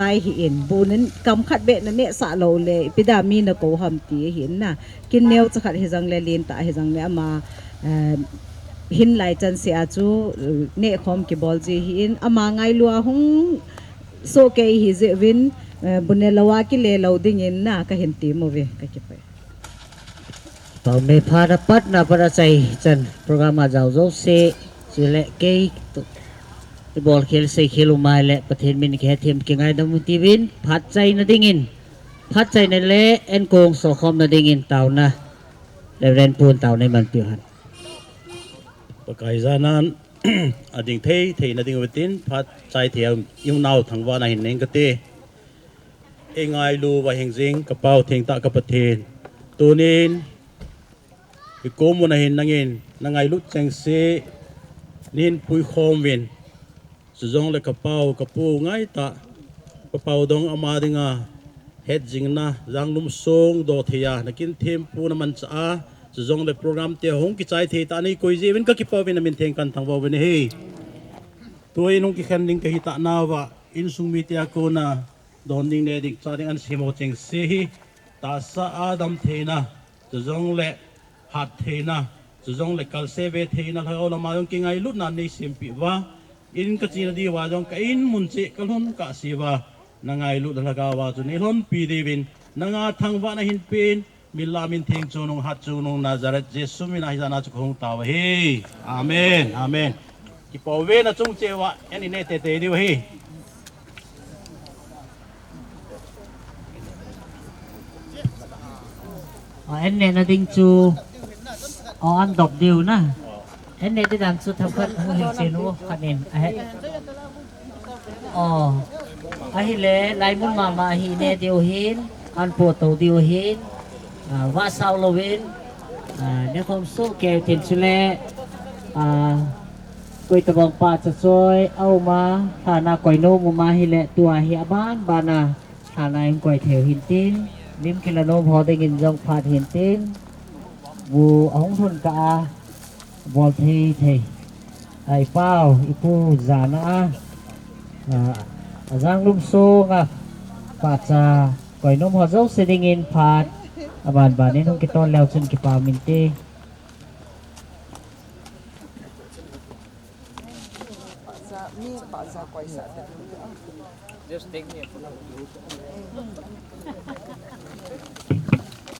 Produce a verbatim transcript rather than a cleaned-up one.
Lai hi in, bu nen kam khat beh na neh sah lou le, ipi da mi na ko ham ti hi in na. Kin neo cha khat hi jang le, lin ta hi jang le ama, eh, hin lai chan se a chu, eh, neh khom kibol ji hi in, ama ngailu a hung so kei hi je vin, eh, bu ne lou a kile lou ding in na, ka hin ti mo ve, ka kipah. Pau me pha na pat na pat a chai chan program a jao jo se, chule kei tu. Ibol khel sei khel umai le, Pathen min kihethem kingaidam u tivin, phat chaina dingin, phat chaina le enkong sokhomna dingin tauna, Reverend Pun tauna iman piu hen. Pakai janan, ading thei, theina ding utin, phat chai thei, iu nau thangvahna hin neng kate. Ei ngailu va hing jing, ka Pau thengtah ka Pathen. Tunin, i kom u na hin nangin, na ngailut chengse, nin pui khom vin. Chujongle ka Pau, ka Pu ngaitah, ka Pau dong ama dinga, het jingna, janglum song, do thei a, na kin thempu na mancha a, chujongle program te hung kichai thei ta nei koi ji vin ka kipah vin na min theng kan thangvah vin hi. Tuin hung kikhen ding ka hi ta na va, insung mi te a kona, don ding ne ding cha ding an simo chengse hi, tahsa a dam theina, chujongle hat theina, chujongle kalse ve theina, lhagao lama jong kingailutna nei sempeh va, in ka china diu va jong ka in mun cheh ka lhun kah se va, na ngailut lhagao va chu nei lhonpi diuvin, nanga thangvahna hin pen, min la min theng chungnung hat chungnung Nazareth Jesu min a hi jana chu ka hung tao ahi. Amen. Amen. Kipah uve na chung cheh uva, en in ne tete diu ahi. A, en ne na ding chu, a, an dop diu na. En ne ding dan chu themkhat hung hin chen u, khat in, ahe. O, ahile, lai mun mama hi ne diu hin, an po to diu hin, a, va sao louvin, a, ne khom soh kei tin chule, a, koi tabang pa cha choi, a uma, thana koi nom uma hile, tua hi aban bana, thana in koi thei u hin tin, lim kila nom ho dingin jong phat hin tin, bu ahung lhun kah a, bol thei thei. Ai pau, ipu jana a, a, ajanglum sunga, pacha, koi nom ho jouse dingin phat, aban banin hung kiton leu chun kipah min te. Just take me a photo.